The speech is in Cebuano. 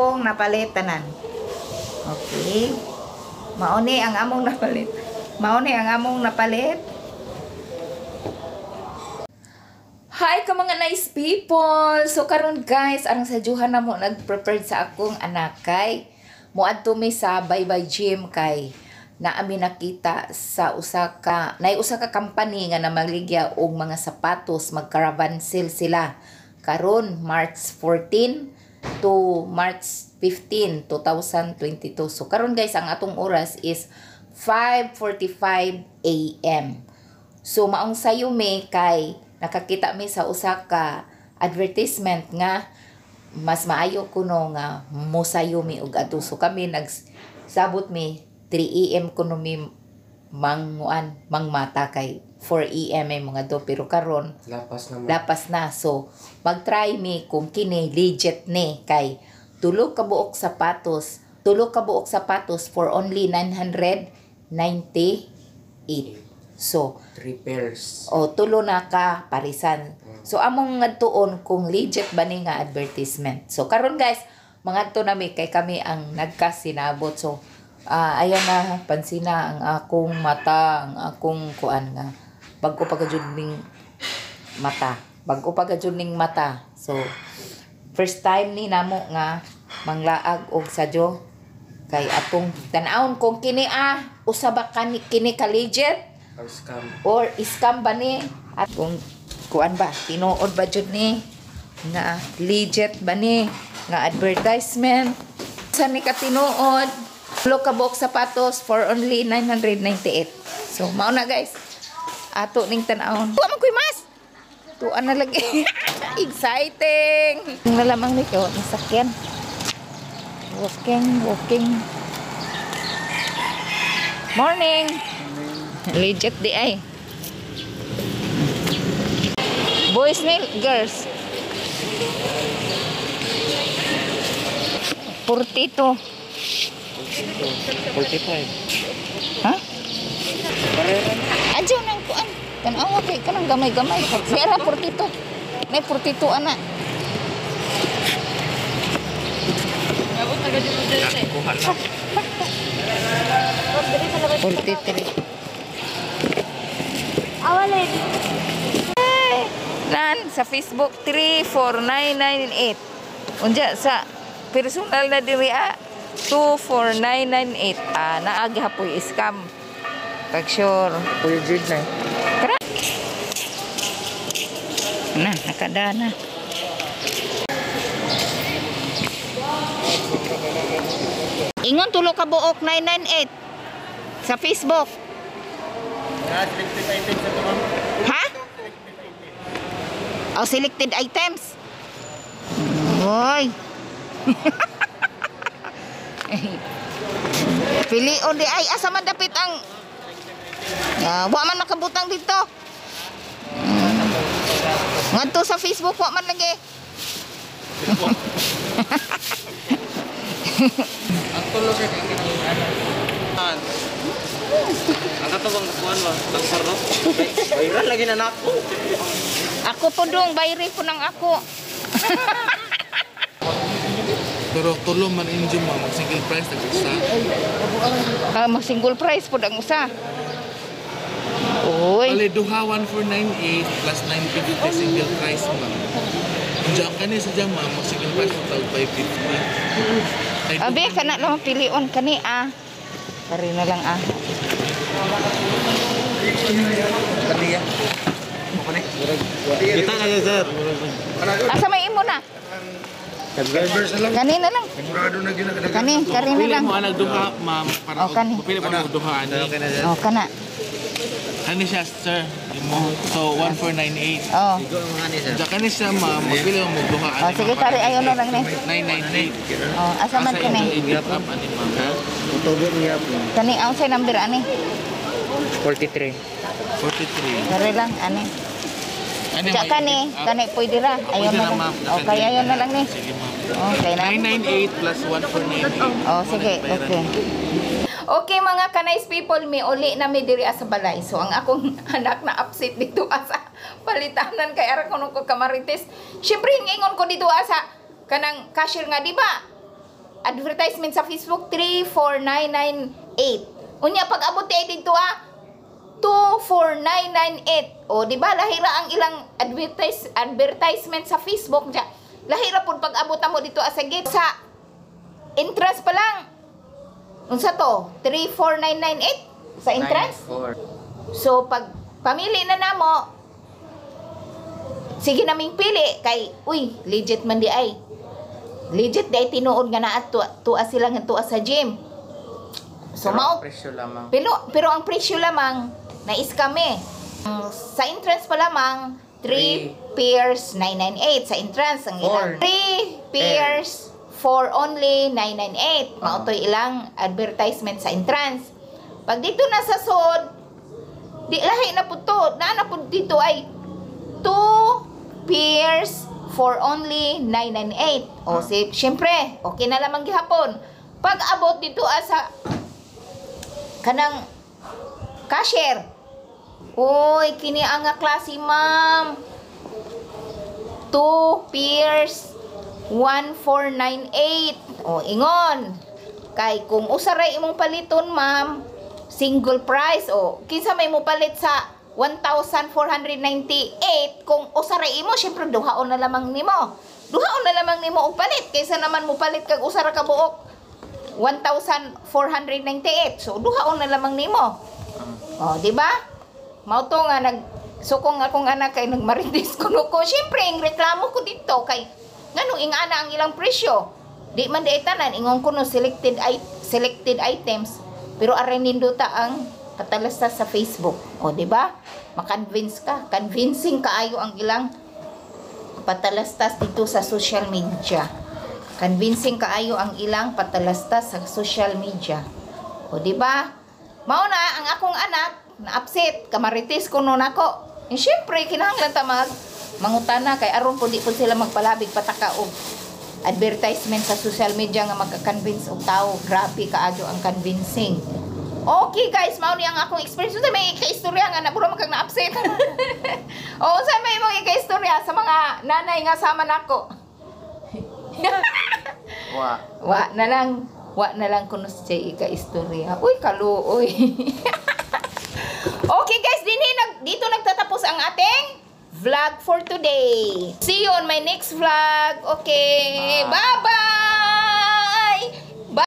akong napalit tanan. Okay. Mao ni ang among napalit. Mao ni ang among napalit. Hi ka mga nice people! So karon guys, arang sa juhan na mo nag-prepare sa akong anak kay moadto mi sa Bye Bye Gym kay naami nakita sa usa ka nay usa ka company nga namaligya og mga sapatos, mag-caravan sale sila karon March 14 to March 15, 2022. So karon guys, ang atong oras is 5:45 AM. So maong sayo mi kay nakakita mi sa usa ka advertisement nga mas maayo kuno nga mosayo mi og adto. So kami nagsabot mi 3 AM kuno mi manguan mangmata kay 4 AM ay mga do, pero karon lapas na man. Lapas na. So mag-try mi kung kini legit ni kay tulo ka buok sapatos, tulo ka buok sapatos for only 998. So 3 pairs. O tulo na ka parisan. So among ngadtuon kung legit ba ni nga advertisement. So karon guys, mangadto nami kay kami ang nagkasinabot. So ayan na, pansina ang akong mata, ang akong kuan nga bag-o pa ka jud ning mata. Bag-o pa ka jud ning mata. So first time ni namo nga manglaag og sadyo kay atong tan-awon kung kini usa ba kani kini ka legit or scam. Or scam ba ni? At kung kuan ba, tinuod ba jud ni nga legit ba ni nga advertisement? Sa ni ka tinuod? Tulo ka buok sapatos for only 998. So mao na guys. Ato ning tan-awon. Tuwa man koy mas. Tuwa na lagi. Exciting. Nalamang ni ko nasakyan. Walking, walking. Morning. Legit di ay. Boys ni girls. 42. 45. Ha? Adyo nang kuan. Tan-awa kay kanang gamay-gamay. Pera 42. May 42 ana. Kuha na. 43. Awalin. Nan sa Facebook 34998. Unja sa personal na diri 24998. Naa gihapoy scam. Pag sure. Kuya Jade na. Tara. Na, nakadana. Ingon tulo ka buok 998 sa Facebook. Ha? Oh, selected items. Oy. Pilion di ay asa man dapit ang wa man nakabutang dito. Ngadto sa Facebook wa man lagi. Ang tulo kay ang katubang kuan ba? Tagsarot. Viral lagi na nako. Ako po dong, bayri po ng ako. Pero tulo man injo mo, mag single price tag usa. Mag single price po ang usa. Uy. Bale duha 1498 plus 950 single price ma'am. Unja ang kani sa ma'am, mag single price mo tag 550. Ay, Abi duha- kana lang pilion kani ah. Pari na lang ah. Kaniya. Kita na sir. Asa may imo na? Drivers na lang. Kani na lang. Sigurado na ginagadagan. Kani, kari na Pili lang. mo anag duha ma'am para Oh, kani. pili mo anag duha ani. Oh, kana. Ani siya sir, imo. So 1498. Oh. Unja kani siya ma'am, magpili mo og duha ani. Oh, sige kari ayon na lang ni. 998. Oh, asa man Asa kani? inyo i-give up ani ma'am? Tubo niya po. Kani ang say number ani? 43. 43. Kari lang ani. Ani Ja may kani, i-give up. kani pwede ra. Ayon Pwede na na, lang. ma'am. Okay, ayon na lang ni. Sige ma'am. Okay na. 998 plus 1498. Oh, sige. Okay. Okay mga ka-nice people, may uli na mi diri sa balay. So ang akong anak na upset dito sa palitanan kay ara kuno ko kamarites. Syempre ingon ko dito sa kanang cashier nga di ba? advertisement sa Facebook 34998. Unya pag abot ay dito 24998. O di ba lahira ang ilang advertisement sa Facebook ja. Lahira pud pag abot mo dito sa gate sa entrance pa lang. Unsa to? 34998 sa entrance? 9, So pag pamili na namo, sige naming pili kay uy, legit man di ay. Legit di ay tinuod nga naa tuwa sila nga tuwa sa gym. So Pero mao ang presyo lamang. pero ang presyo lamang na kami. Sa entrance pa lamang 3 Three. pairs 998 sa entrance ang ilang Four. 3 pairs 4 only 998. Mao to'y ilang advertisement sa entrance. Pag dito na sa sod, di lahi na pud to. Naa na pud dito ay 2 pairs for only 998. O si syempre, okay na lamang gihapon. Pag abot dito sa kanang cashier. Uy, kini ang nga klase, ma'am. 2 pairs 1498. O ingon. Kay kung usa ra imong paliton, ma'am, single price o kinsa may mo palit sa 1,498 kung usa ra imo, syempre duhaon na lamang nimo. Duhaon na lamang nimo og palit kaysa naman mo palit kag usa ra ka buok 1,498. So duhaon na lamang nimo. Oh, di ba? Mao to nga nag sukong akong anak kay nagmarites kuno ko. Syempre, ang reklamo ko dito kay nganong ingana ang ilang presyo. Di man di tanan ingon kuno selected items, pero aray nindota ang patalastas sa Facebook. O, di ba? Ma-convince ka. Convincing kaayo ang ilang patalastas dito sa social media. Convincing kaayo ang ilang patalastas sa social media. O, di ba? Mao na ang akong anak na upset kamarites kuno nako. Eh, syempre kinahanglan ta mag mangutana kay aron po di po sila magpalabig pataka og advertisement sa social media nga magka-convince og tao. Grabe kaayo ang convincing. Okay guys, mao ni ang akong experience. Unsa may ika-istorya nga na puro man kag na-upset? O unsa may imong ika-istorya sa mga nanay nga sama nako? Wa. Wa na lang, wa na lang kuno siya ika-istorya. Uy, kaluoy. Okay guys, dinhi dito nagtatapos ang ating vlog for today. See you on my next vlog. Okay, bye-bye.